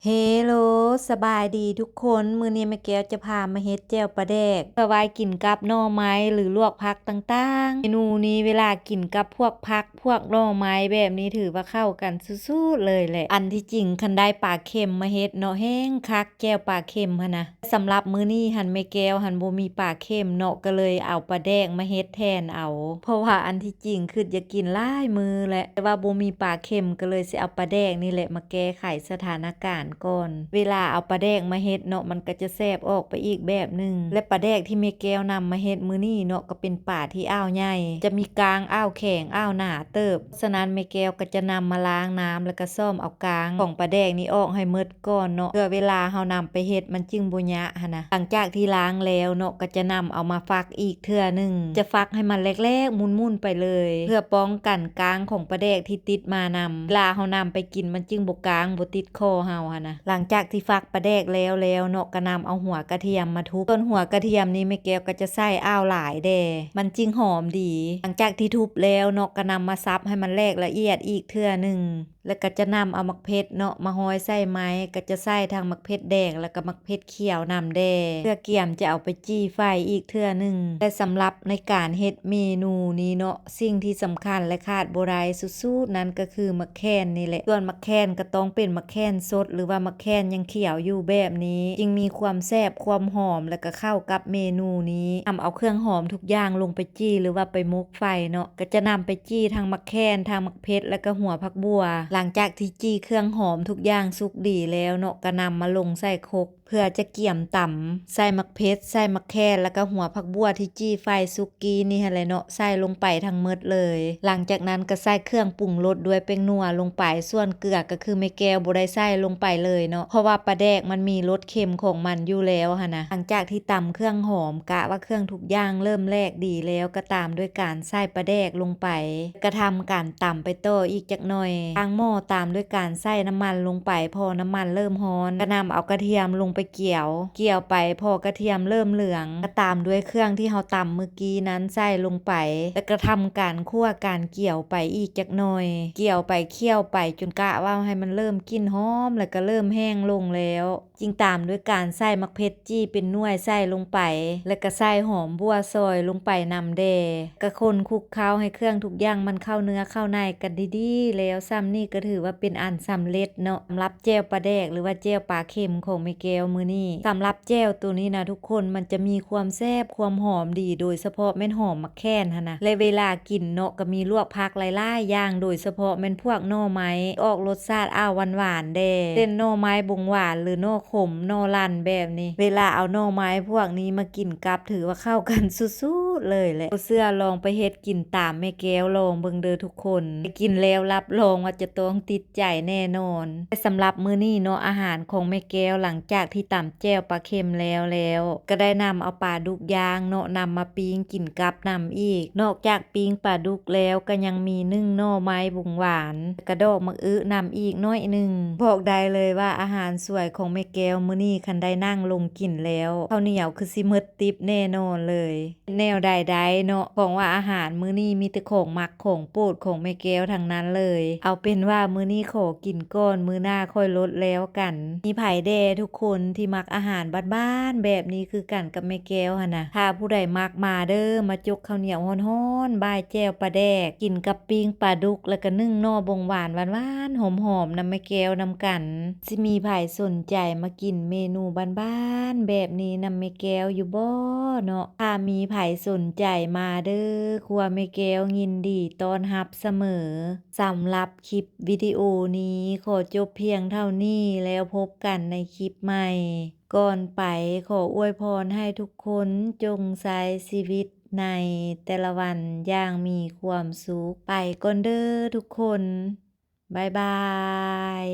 ເຮໂລ ສະບາຍດີທຸກຄົນ, ມື້ນີ້ແມ່ແກ້ວຈະພາມາເຮັດແຈ່ວປາແດກ ເພື່ອໄວ້ກິນກັບໜໍ່ໄມ້ ຫຼື ລວກຜັກຕ່າງໆ. ເມນູນີ້ເວລາກິນກັບພວກຜັກ ພວກໜໍ່ໄມ້ແບບນີ້ ຖືວ່າເຂົ້າກັນສຸດໆເລີຍແຫຼະ. ອັນທີ່ຈິງຄັນໄດ້ປາເຄັມມາເຮັດເນາະ ແຮ່ງຄັກ ແຈ່ວປາເຄັມຫັ້ນນະ. ສຳລັບມື້ນີ້ຫັ້ນ ແມ່ແກ້ວຫັ້ນບໍ່ມີປາເຄັມເນາະ ກໍເລີຍເອົາປາແດກມາເຮັດແທນເອົາ ເພາະວ່າອັນທີ່ຈິງຄຶດຢາກກິນຫຼາຍມື້ແຫຼະ ແຕ່ວ່າບໍ່ມີປາເຄັມ ກໍເລີຍຊິເອົາປາແດກນີ້ແຫຼະມາແກ້ໄຂສະຖານະການກ່ອນ. ເວລາເອົາປາແດກມາເຮັດເນາະ ມັນກໍຈະແຊບອອກໄປອີກແບບໜຶ່ງ ແລະ ປາແດກທີ່ແມ່ແກ້ວນຳມາເຮັດມື້ນີ້ເນາະ ກໍເປັນປາທີ່ອ້າວໃຫຍ່ ຈະມີກ້າງອ້າວແຂງ ອ້າວໜາເຕີບ. ສະນັ້ນແມ່ແກ້ວກໍຈະນຳມາລ້າງນ້ຳ ແລ້ວກໍສ້ອມເອົາກ້າງຂອງປາແດກນີ້ອອກໃຫ້ໝົດກ່ອນເນາະ ເພື່ອເວລາເຮົານຳໄປເຮັດມັນຈຶ່ງບໍ່ຍະຫັ້ນນະ. ຫຼັງຈາກທີ່ລ້າງແລ້ວເນາະ ກໍຈະນຳເອົາມາຟັກອີກເທື່ອໜຶ່ງ ຈະຟັກໃຫ້ມັນແຫຼກໆ ໝຸ່ນໆໄປເລີຍ ເພື່ອປ້ອງກັນກ້າງຂອງປາແດກທີ່ຕິດມານຳ ເວລາເຮົານຳໄປກິນມັນຈຶ່ງບໍ່ກ້າງ ບໍ່ຕິດຄໍເຮົາຫັ້ນນະ. ຫຼັງຈາກທີ່ຟັກປາແດກແລ້ວແລ້ວເນາະ ກໍນຳເອົາຫົວກະທຽມມາທຸບ. ສ່ວນຫົວກະທຽມນີ້ແມ່ແກ້ວກໍຈະໃສ່ອ້າວຫຼາຍແດ່ ມັນຈຶ່ງຫອມດີ. ຫຼັງຈາກທີ່ທຸບແລ້ວເນາະ ກໍນຳມາສັບໃຫ້ມັນແຫຼກລະອຽດອີກເທື່ອໜຶ່ງ ແລ້ວກໍຈະນຳເອົາໝາກເຜັດເນາະ ມາຫ້ອຍໃສ່ໄມ້ ກໍຈະໃສ່ທັງໝາກເຜັດແດງ ແລ້ວກໍໝາກເຜັດຂຽວນຳແດ່ ເພື່ອກຽມຈະເອົາໄປຈີ່ໄຟອີກເທື່ອໜຶ່ງ. ແລະ ສຳລັບໃນການເຮັດເມນູນີ້ເນາະ ສິ່ງທີ່ສຳຄັນ ແລະ ຂາດບໍ່ໄດ້ສຸດໆນັ້ນກໍຄືໝາກແຂ່ນນີ້ແຫຼະ. ສ່ວນໝາກແຂ່ນກໍຕ້ອງເປັນໝາກແຂ່ນສົດ ຫຼືວ່າໝາກແຂ່ນຍັງຂຽວຢູ່ແບບນີ້ ຈຶ່ງມີຄວາມແຊບ ຄວາມຫອມ ແລ້ວກໍເຂົ້າກັບເມນູນີ້. ນຳເອົາເຄື່ອງຫອມທຸກຢ່າງລົງໄປຈີ່ ຫຼືວ່າໄປໝົກໄຟເນາະ ກໍຈະນຳໄປຈີ່ທັງໝາກແຂ່ນ ທັງໝາກເຜັດ ແລ້ວກໍຫົວຜັກບົ່ວ. ຫຼັງຈາກທີ່ຈີ່ເຄື່ອງຫອມທຸກຢ່າງສຸກດີແລ້ວເນາະ ກໍນຳມາລົງໃສ່ຄົກ ເພື່ອຈະກຽມຕຳ ໃສ່ໝາກເຜັດ ໃສ່ໝາກແຂ່ນ ແລ້ວກໍຫົວຜັກບົ່ວທີ່ຈີ່ໄຟສຸກກີ້ນີ້ຫັ້ນແຫຼະເນາະ ໃສ່ລົງໄປທັງໝົດເລີຍ. ຫຼັງຈາກນັ້ນກໍໃສ່ເຄື່ອງປຸງລົດດ້ວຍແປ້ງນົວລົງໄປ ສ່ວນເກືອກໍຄືແມ່ແກ້ວບໍ່ໄດ້ໃສ່ລົງໄປເລີຍເນາະ ເພາະວ່າປາແດກມັນມີລົດເຄັມຂອງມັນຢູ່ແລ້ວຫັ້ນນະ. ຫຼັງຈາກທີ່ຕຳເຄື່ອງຫອມ ກະວ່າເຄື່ອງທຸກຢ່າງເລີ່ມແຫຼກດີແລ້ວ ກໍຕາມດ້ວຍການໃສ່ປາແດກລົງໄປ ກະທຳການຕຳໄປຕໍ່ອີກຈັກໜ່ອຍ. ທາງໝໍ້ຕາມດ້ວຍການໃສ່ນ້ຳມັນລົງໄປ ພໍນ້ຳມັນເລີ່ມຮ້ອນ ກະນຳເອົາກະທຽມລົງໄປກຽວ ກຽວໄປພໍກະທຽມເລີ່ມເຫຼືອງ ກະຕາມດ້ວຍເຄື່ອງທີ່ເຮົາຕຳມື້ກີ້ນັ້ນໃສ່ລົງໄປ ແລ້ວກະທຳການຂົ້ວການກຽວໄປອີກຈັກໜ່ອຍ ກຽວໄປຂ້ຽວໄປຈົນກະວ່າໃຫ້ມັນເລີ່ມກິ່ນຫອມ ແລ້ວກະເລີ່ມແຫ້ງລົງແລ້ວ ຈຶ່ງຕາມດ້ວຍການໃສ່ໝາກເຜັດຈີ່ເປັນໜ່ວຍໃສ່ລົງໄປ ແລ້ວກະໃສ່ຫອມບົ່ວຊອຍລົງໄປນຳແດ່ ກະຄົນຄຸກເຄົ້າໃຫ້ເຄື່ອງທຸກຢ່າງມັນເຂົ້າເນື້ອເຂົ້າໃນກັນດີໆ ແລ້ວສ່ຳນີ້ກໍຖືວ່າເປັນອັນສຳເລັດເນາະ ສຳລັບແຈ່ວປາແດກ ຫຼືວ່າແຈ່ວປາເຄັມຂອງແມ່ແກ້ວມື້ນີ້. ສຳລັບແຈ່ວໂຕນີ້ນະທຸກຄົນ ມັນຈະມີຄວາມແຊບຄວາມຫອມດີ ໂດຍສະເພາະແມ່ນຫອມໝາກແຂ່ນຫັ້ນນະ ແລະ ເວລາກິນເນາະ ກໍມີລວກຜັກຫຼາຍໆຢ່າງ ໂດຍສະເພາະແມ່ນພວກໜໍ່ໄມ້ ອອກລົດຊາດອາວຫວານໆແດ່ ເຊັ່ນໜໍ່ໄມ້ບົງຫວານ ຫຼື ໜໍ່ຂົມ ໜໍ່ລັນແບບນີ້. ເວລາເອົາໜໍ່ໄມ້ພວກນີ້ມາກິນກັບ ຖືວ່າເຂົ້າກັນສຸດໆເລີຍແຫຼະ. ບໍ່ເຊື່ອລອງໄປເຮັດກິນຕາມແມ່ແກ້ວລອງເບິ່ງເດີທຸກຄົນ. ໄປກິນແລ້ວຮັບຮອງວ່າຈະຕ້ອງຕິດໃຈແນ່ນອນ. ແລະ ສຳລັບມື້ນີ້ເນາະ ອາຫານຂອງແມ່ແກ້ວ ຫຼັງຈາກທີ່ຕຳແຈ່ວປາເຄັມແລ້ວແລ້ວ ກໍໄດ້ນຳເອົາປາດຸກຍ່າງເນາະ ນຳມາປີ້ງກິນກັບນຳອີກ. ນອກຈາກປີ້ງປາດຸກແລ້ວ ກໍຍັງມີໜຶ້ງໜໍ່ໄມ້ບົງຫວານ ແລະ ກະດອກໝາກອຶນຳອີກໜ້ອຍໜຶ່ງ. ບອກໄດ້ເລີຍວ່າອາຫານສວຍຂອງແມ່ແກ້ວມື້ນີ້ ຄັນໄດ້ນັ່ງລົງກິນແລ້ວ ເຂົ້າໜຽວຄືຊິໝົດຕິບແນ່ນອນເລີຍ. ແນວໃດໄດ້ເນາະ ຂອງວ່າອາຫານມື້ນີ້ມີແຕ່ຂອງມັກຂອງໂປດຂອງແມ່ແກ້ວທັງນັ້ນເລີຍ. ເອົາເປັນວ່າມື້ນີ້ຂໍກິນກ່ອນ ມື້ໜ້າຄ່ອຍລົດແລ້ວກັນ. ມີໃຜແດ່ທຸກຄົນທີ່ມັກອາຫານບ້ານໆແບບນີ້ຄືກັນກັບແມ່ແກ້ວຫັ້ນນະ? ຖ້າຜູ້ໃດມັກມາເດີ ມາຈົກເຂົ້າໜຽວຮ້ອນໆ ບາຍແຈ່ວປາແດກ ກິນກັບປີ້ງປາດຸກ ແລ້ວກະໜຶ້ງໜໍ່ບົງຫວານຫວານໆ ຫອມໆ ນຳແມ່ແກ້ວນຳກັນ. ຊິມີໃຜສົນໃຈມາກິນເມນູບ້ານໆແບບນີ້ນຳແມ່ແກ້ວຢູ່ບໍ່ເນາະ? ຖ້າມີໃຜສົນໃຈມາເດີ ຄົວແມ່ແກ້ວຍິນດີຕ້ອນຮັບສະເໝີ. ສຳລັບຄລິບວິດີໂອນີ້ຂໍຈົບພຽງເທົ່ານີ້ ແລ້ວພົບກັນໃນຄລິບໃໝ່. ກ່ອນໄປ ຂໍອວຍພອນໃຫ້ທຸກຄົນຈົ່ງໃຊ້ຊີວິດໃນແຕ່ລະວັນຢ່າງມີຄວາມສຸກ. ໄປກ່ອນເດີທຸກຄົນ. ບາຍບາຍ.